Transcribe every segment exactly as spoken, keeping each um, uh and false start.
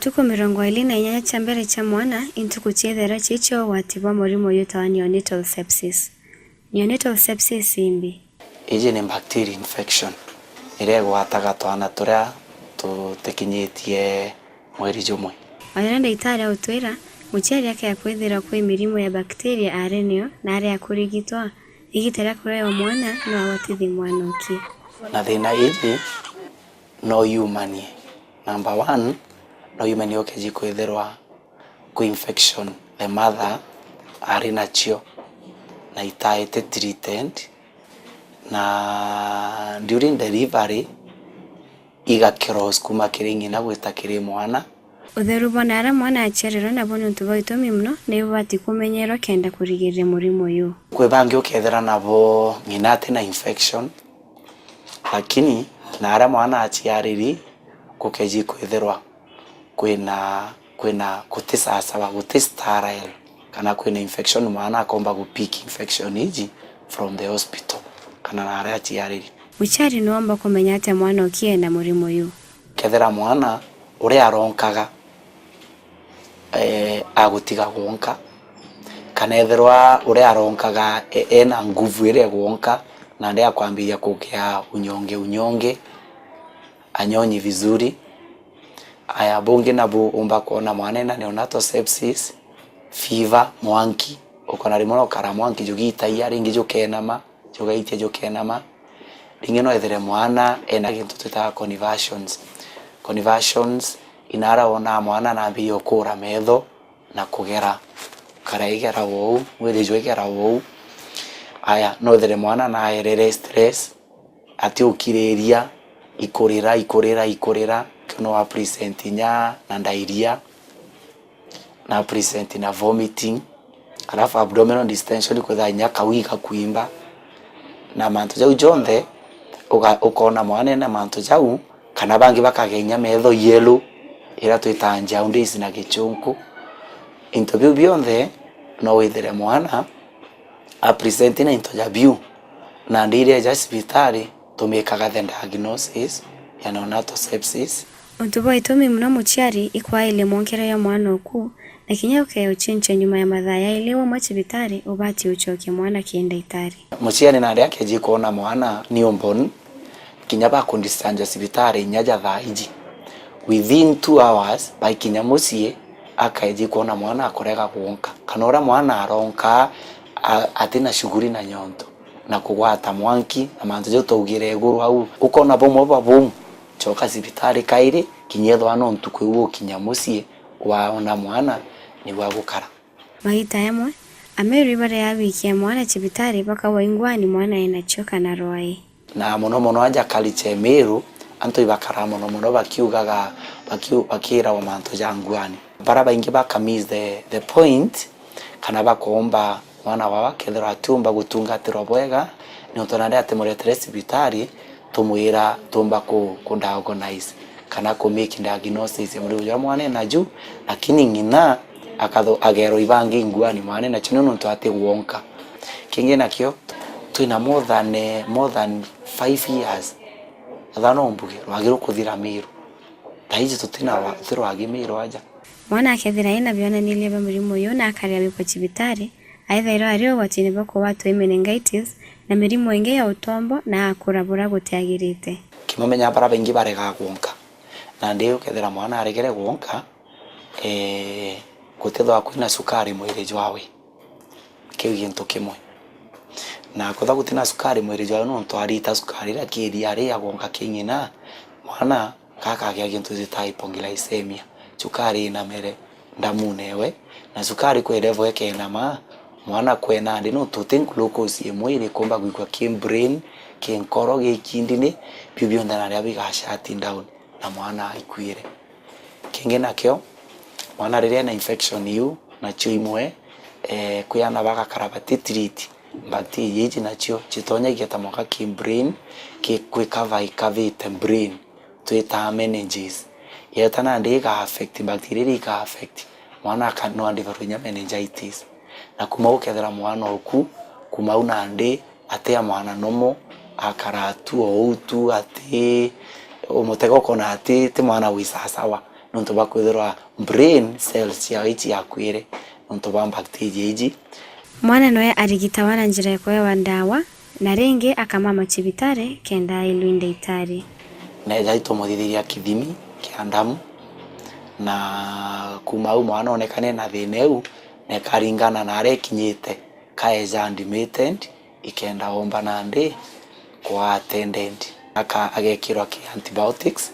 Ntuku mirongo iiri na inyanya cia mbere cia mwana i ntuku ciethera cii cia ugwati bwa murimo uyu utawa neonatal sepsis. Neonatal sepsis imbi? Iji ni bacteria infection iria igwataga twana turia tutikinyitie mweri jumwe. Oyo ni ndagitari autwira, muciari akea kwithirwa kwi mirimo ya bacteria ari nio na aria kurigitwa, igita ria kurewa mwana no agwatithie mwana ukie. Na thina iji no yumanie. Number one, no yumanie ukeji kwithirwa kwi infection the mother ari nacio na itaete treated, na during delivery iga cross kuma kiri ng'ina gwita kiri mwana. Utheru bwa naria mwana aciarirwe nabo niuntu bwa gitumi mono ni bubati kumenyerwa kenda kurigirira murimo uyu. Kwi bangi ukethira nabo ng'ina ati na infection, lakini naria mwana aciariri gukeji kwithirwa kwina, kwina guti sasawa, guti sterile, kana kwina infection, mwana akomba gu pick infection iji from the hospital kana naria aciariri. Muciari nuumba kumenya atia mwana ukie ena murimo uyu? Kethira mwana uria aronkaga, eh, agutiga gwonka, kana ethirwa uria aronkaga e-, ena nguvu iria igwonka, nandi akwambiria kugia unyonge unyonge, anyonyi vizuri. Aya, bungi nabu umba kwona mwana ena neonatal sepsis, fever, mwanki, ukona rimwe no kara mwanki jugitaia, ringi jukenama, jugaitia jukenama. Ringi no ethire mwana ena gintu twitaga convulsions. Convulsions, inara wona mwana nambirie ukura metho na kugera. Kara igera wou, mwiri jwa igera wou. Aya, no ethire mwana naerere stress, atiukiriria, ikurira, ikurira, ikurira, kio no a present inya na diarrhea, na present na vomiting, alafu abdominal distension, kwithira inya kau igakwimba, na mantu jau jonthe, uga-, ukona mwana ena mantu jau, kana bangi bakagia inya metho yellow, iria twitaa jaundice na gichunku. Into biu bionthe no withire mwana a present na into ja biu, nandi iria eja cibitari tumikaga the diagnosis ya neonatal sepsis. Untu bwa gitumi mono muciari ikwailia mwonkere ya mwana oku, na kinya ukea ucinchia nyuma ya mathaa yaili umwe cibitari, ubati ucokia mwana ki ndagitari. Muciari nandi akeji kwona mwana newborn, kinya bakundischarge cibitari inya ja thaa iji, within two hours baikinya mucii, akaeji kwona mwana akurega gwonka, kana uria mwana aronka a-, atina shughuli na nyonto, na kugwata mwanki na mantu jau twaugire iguru au. Ukona bumwe bwa bum, coka cibitari kairi, kinya ethwa no ntuku iu ukinya mucii, waona mwana niu agukara. Magita jamwe, ameru ibaria gwikia mwana cibitari bakaua ingwani mwana enacio kana rwai. Na mono mono aja culture ya Meru, antu ibakaraa mono mono bakiugaga, bakiu-, bakiiragwa mantu ja nguani. Bara baingi baka miss the, the point, kana bakomba mwana wao akethirwa atiumba gutungatirwa bwega, niuntu nandi atimuretere cibitari, tumwira tumba ku, ku diagnose kana ku make diagnosis ya murimu juria mwana enaju, lakini ng'ina akatho-, agerwa ibangi nguani mwana enacio niuntu ati gwonka. Kingi nakio, twina more than, eh, more than five years, ethwa no mbuge, rwagi rukuthira Meru. Thaa iji tutina rwa-, ti rwagi Meru aja. Mwana akethira ena bionaniria bia murimu uyu na akaria wikwa cibitari, aithairwa ari ugwatini bwa kugwatwa i meningitis na mirimu ingi ya utombo na akura buria gutiagirite. Kimumenya bara baingi baregaa gwonka, nandi ukethira mwana aregere gwonka, eh, gutithagwa kwina cukari mwiri jwawe. Kiu gintu kimwe. Na kwithwa gutina cukari mwiri jwawe nontu arita cukari iria kiria ari ya gwonka ki ng'ina, mwana gakagia gintu gita hypoglycemia. Cukari inamere ndamune ewe, na cukari kwi level ikenama, mwana kwena nthi nontu ti glucose imwe irikumba gwikwa ki brain, ki nkoro, gi kidney, biu bionthe naria biga shut down na mwana aikuire. Kingi nakio, mwana riria ena infection iu, nacio imwe, eh, kwi ana bagakara bati treat, bacteria iji nacio citonyagia ta mwanka ki brain, ki, kwi cover ikavite brain, twitaa meninges. Yeta nandi iga affect, bacteria iria iga affect, mwana aka-, no andivarwe inya meningitis. Na kuma ukethira mwana oku, kuma au nandi, ati a mwana nomo, akara tu o uu tu, ati umutega ukona ati ti mwana wi sasawa. nontu bwa kwithirwa brain cells ciao iciakwire nontu bwa bacteria iji. Mwana noe arigitawa na njira ya kuewa ndawa, na ringi akamama cibitari kenda ailwi ndagitari. Neja itumuthithiria kithimi kia ndamu, na kuma au mwana onekane na thina iu, na ikaringana na aria ikinyite, kaeja admitted, ikenda omba nandi kwa attended. Aka-, agekirwa ki antibiotics,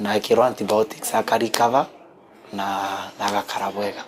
na ekirwa antibiotics aka recover na, na agakara bwega.